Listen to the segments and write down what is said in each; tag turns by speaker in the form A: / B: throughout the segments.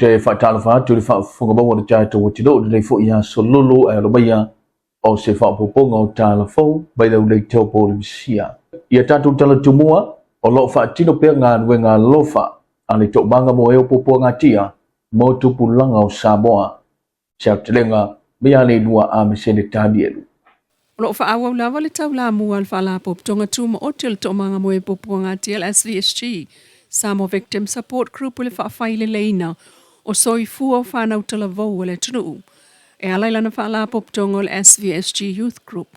A: te faatalofa atu i le faafofoga maua o le tatou atunuu i lenei foi aso lulu ae alo maia o se faaopoopoga o tala fou mai lau leitio Polenisia. Ia tatou tala tumua, o lo o faatino pea galuega alofa a le Toomaga mo e o Puapuagatia mo Tupulaga o Samoa. Se aotelega mai ia Leilua a Mesene Tanielu.
B: O lo o faaauau lava le taulamua a le Faalapotopotoga Tumaoti o le Toomaga mo e Puapuagatia, le SVSG, Samoa Victim Support Group, i le faafaileleiina o soifua o fanau talavou a le atunuu e ala i lana faalapotopotoga o le SVSG Youth Group.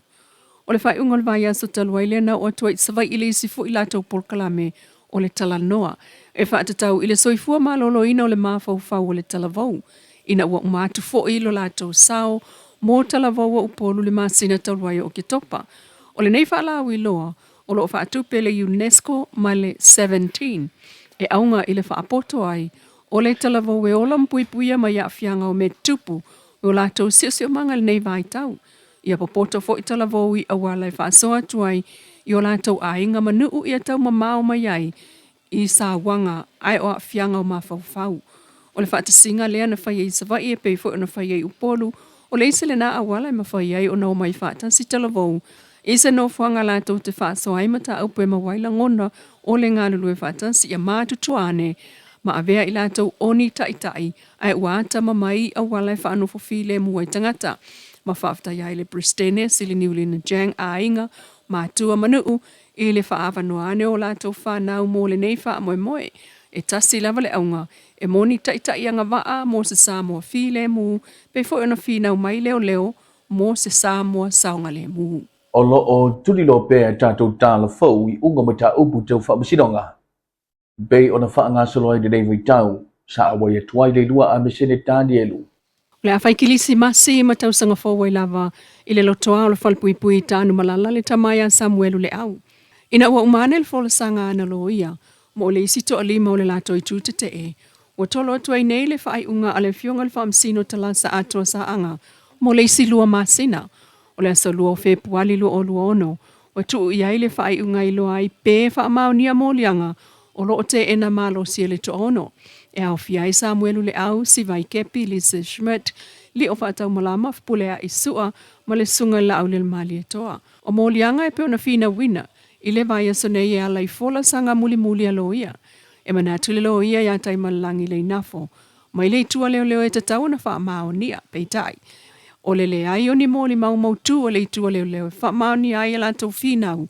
B: O le faaiuga o le vaiaso talu ai lea na oo atu ai i Savaii le isi foi latou polokalame o le talanoa e faatatau i le soifua maloloina o le mafaufau o le talavou, ina ua uma atu foi lo latou sao mo talavou o Upolu le masina talu ai o Oketopa. O lenei faalauiloa o lo o faatupe e le UNESCO ma le 17 e auga i le faapoto ai o le talavou e ola ma puipuia mai aafiaga o mea tutupu i o latou siosiomaga i lenei vaitau. Ia popoto foi talavou i auala e faasoa atu ai i o latou aiga ma nuu ia taumamao mai ai i sauaga ae o aafiaga o mafaufau. O le faatasiga lea na faia i Savaii e pei foi ona faia i Upolu, o le isi lena auala e mafai ai ona omai faatasi talavou i se nofoaga latou te faasoa ai mataupu e maua ai lagona o le galulue faatasi ia matutua ane ma avea i latou oni taitai ae ua atamamai i auala e faanofo filemu ai tagata. Ma faafetai ai le Peresetene Siliniulina Jang aiga, matua ma nuu i le faaavanoa ane o latou fanau mo lenei faamoemoe. E tasi lava le auga, e moni taitai agavaa mo se Samoa filemu, pei foi ona finau mai leoleo mo se Samoa saogalemu.
A: O lo o tuliloa pea e tatou tala fou i uga mataupu tau faamasinoga, pei ona faagasolo ai lenei vaitau sa auai atu ai le lua a Mesene Tanielu.
B: O le a fai Kilisimasi ma tausaga fou ai lava i le lotoa o le falepuipui i Tanumalala le tama ia Samuelu Leau. Ina ua uma ane le folasaga a ana loia mo le isi toalima o le latou itu tetee, ua tolo atu ai nei le faaiuga a le Afioga i le Faamasino Talasa Atoa Saaga mo le isi 2 masina. O le aso 2 o Fepuali 2026, ua tuu i ai le faaiuga e iloa ai pe faamaonia moliaga o lo o teena malosi e le toaono, e aofia ai Samuelu Leau, Sivai Kepi, Lisa Schmidt, Lio Faataumalama, Fepuleai Sua ma le Susuga i le Laaulialemalietoa. O moliaga e pei ona finauina i le vaiaso nei e ala i folasaga mulimuli a loia. E manatu le loia ia Taimalelagi Leinafo mai le itu a leoleo e tatau ona faamaonia, peitai, o le leai o ni molimau mautū a le itu a leoleo e faamaonia ai a latou finau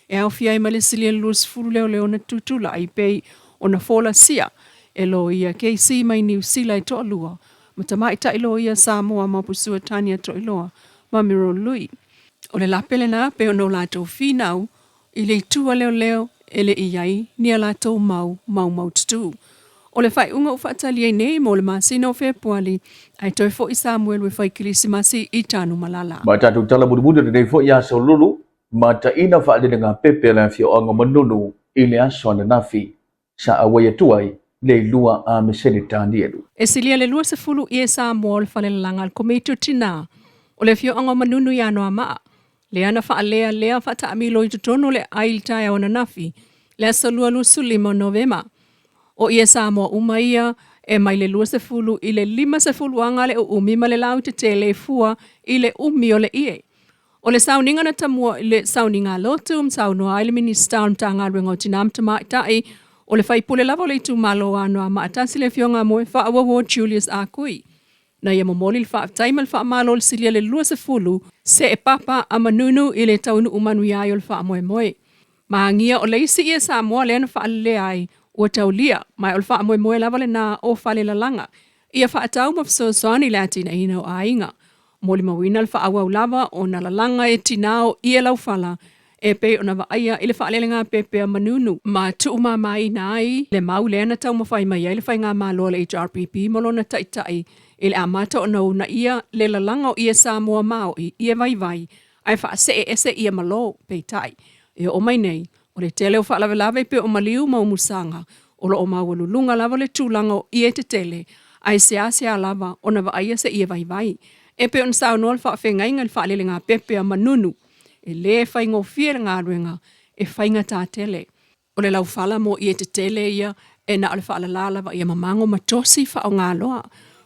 B: e aofia ai ma le silia i le 20 leoleo na tutulai pei ona folasia e loia KC mai Niu Sila e toalua ma tamaitai loia Samoa Mapusua Tania Toiloa ma Miro Lui. O le lape lena pei ona o latou finau i le itu a leoleo e le i ai ni a latou mau maumaututū. O le faaiuga ua faatali ai nei mo le masina o Fepuali, ae toe foi Samuelu e fai Kilisimasi i Tanumalala.
A: Ma tatou tala mulimuli o lenei foi aso lulu, mataina faalelega pepe a le afioaga o Manunu i le aso ananafi, sa auai atu ai le lua a Mesene Tanielu.
B: E silia le 20 ie Samoa o le falelalaga a le Komiti o Tinā o le afioaga o Manunu i Anoamaa, lea na faalealea faataamilo i totonu o le ai i le taeao ananafi, le aso 25 o Novema. O ie Samoa uma ia e mai le 20 i le 50 aga le uumi ma le lautetele e fua i le umi o le ie. O le sauniga na tamua i le sauniga lotu ma saunoa ai le Minisita o le Matagaluega o Tinā ma Tamaitai, o le faipule lava o le itumalo o Anoamaa 1 le Afioga a Moefaauouo Julius Akui. Na ia momoli le faafetai ma le faamalo le silia le 20 see papa a Manunu i le taunuu manuia ai o le faamoemoe. Magia o le isi ie Samoa lea na faalelea ai ua taulia, ma o le faamoemoe lava lena o falelalaga ia faatau ma fesoasoani i le atinaeina o aiga. Molimauina le faaauau lava o na lalaga e tinā o ie laufala e pei ona vaaia i le faalelega pepe a Manunu ma tuumamaina ai le mau lea na taumafai mai ai le faigamalo a le HRPP ma lona taitai i le amata ona uunaia le lalaga o ie Samoa maoi ie vaivai ae faasee ese ie malo. Peitai, e oo mai nei, o le tele o faalavelave pei o maliu ma umusaga o lo o maualuluga lava le tulaga o ie tetele ae seasea lava ona vaaia se ie vaivai. E pei ona saunoa le faafeagaiga i le faalelega pepe a Manunu, e lē faigofie le galuega e faigata tele. O le laufala mo ie tetele ia E na o le faalala lava ia mamago ma tosi faaaogaloa.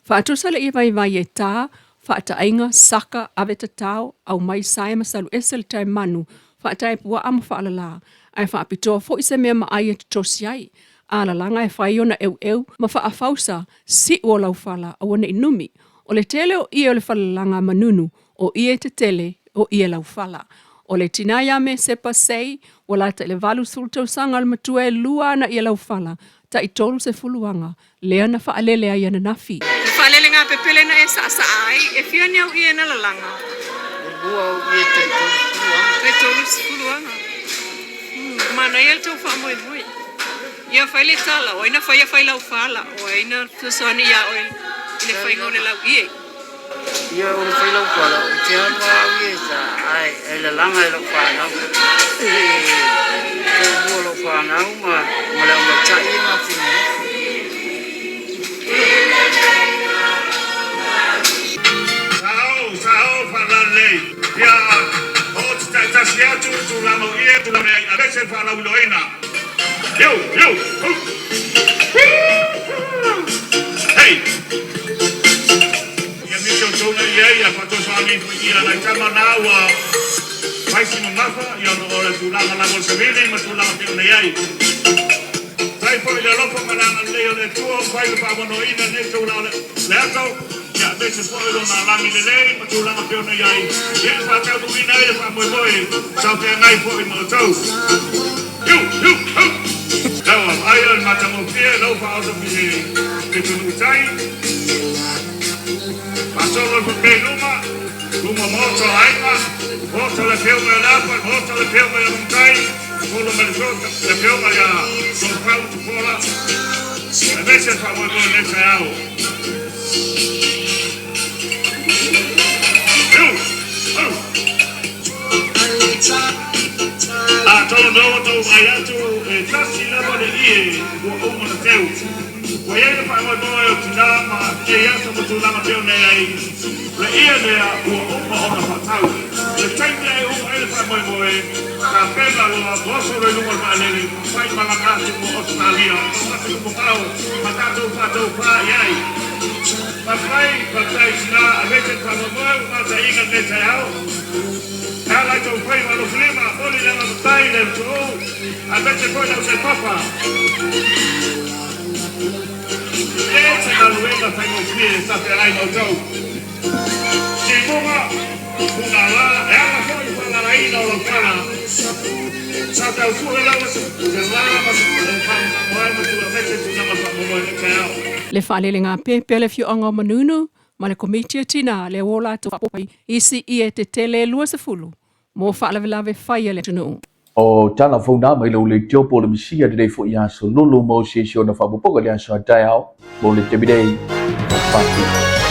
B: Faatusa le ia vaivai e ta, faataaiga, saka, ave tatao, aumai sae ma salu ese le tae manu, faatae puaa ma faalala, ae faapitoa foi se mea maai e totosi ai. A lalaga e fai ona eueu ma faafausa siu o laufala aua nei numi. O le tele o ie o le falelalaga a Manunu, o ie tetele, o ie laufala. O le tina ia Mesepa Sei, ua lata i le 80 tausaga o le matua e lua ana ie laufala, tai 30 aga, lea na faalele ai ananafi. Le faalelega pepele na e saasaa ai, e fia ni au ie na lalaga?
C: E lua au ie tai 30 aga.
B: Tai 30 aga. Manaia le tou faamoemoe. Ia fai le tala, o ai na faia fai lau fala, o ai na fesoasoani iā oe i le faiga o le lau ie.
C: Ia o le fai lau fala, ou te alu lava au ia i sa, ae e lalaga e lau fanau. E toalua lau fanau ma le aumaitai ia ma finagalo.
D: Sao, sao, faalalelei. Ia oo taitasi atu tulaga o ie tulaga ai aveese le faalauiloaina. Yo, yo, hu. Hey! Ia nisi o tonga i ai a faatosoani foi ia nai tama na ua faisi mamafa ia ona o le tulaga lava o le savili ma tulaga pei ona i ai. Tai foi le alofa ma le agalelei o le Atua ua fai le faamanoaina i lenei itula o le aso, ia aemaise foi lona lagi lelei ma tulaga pei ona i ai, ia e faataunuuina ai le faamoemoe sa feagai foi ma outou. Hiu! Hiu! Hau! Lau a vaaia le matagofie lau faaoso i le atunuu tai, faasolo le faapea i luma, luma maota o aiga, maota le afioga ia Leapa, maota le afioga ia Manutai, Polo ma le le afioga ia Tofau Tupuola, aemaise le faamoemoe o lenei taeao. Hiu! Hau! Atonu na ua tou vaai atu e tasi lava le ie ua uma ona teu. Ua i ai le faamoemoe o tina ma kei aso ma tulaga pei ona i ai le ie lea ua uma ona faatau. O le taimi e uma ai le faamoemoe, tapena loa ma oso loa i luga o le vaalele ma fai malaga atu mo Ausetalia, ma atunuu mamao ma tatou faataufa i ai. Faafetai, faafetai tina, aemaise le faamoemoe ua mataiga i lenei taeao. E ala i tou faiva alofilima, momoli le agaga faafetai i le atunuu, aemaise foi le ausaipapa. E le se galuega faigofie sa feagai ma outou. Timuga, Punala, e ala foi i le faalalaina o lau tala. Sa tau sue lava se la ma se faamoemoe ma tulaga se tulaga faamoemoe i lenei taeao.
B: Le faalelega pepe a le afioaga o Manunu ma le Komiti a Tina lea ua latou faaopoopo ai isi ie tetele e 20 mo faalavelave fai a le atunuu.
A: O tala fou na mai lau leitio po o le Mesia lelei foi ia Sololo mo se isi ona faaopoopoga i le aso a taeao mo le taimi nei o Pati.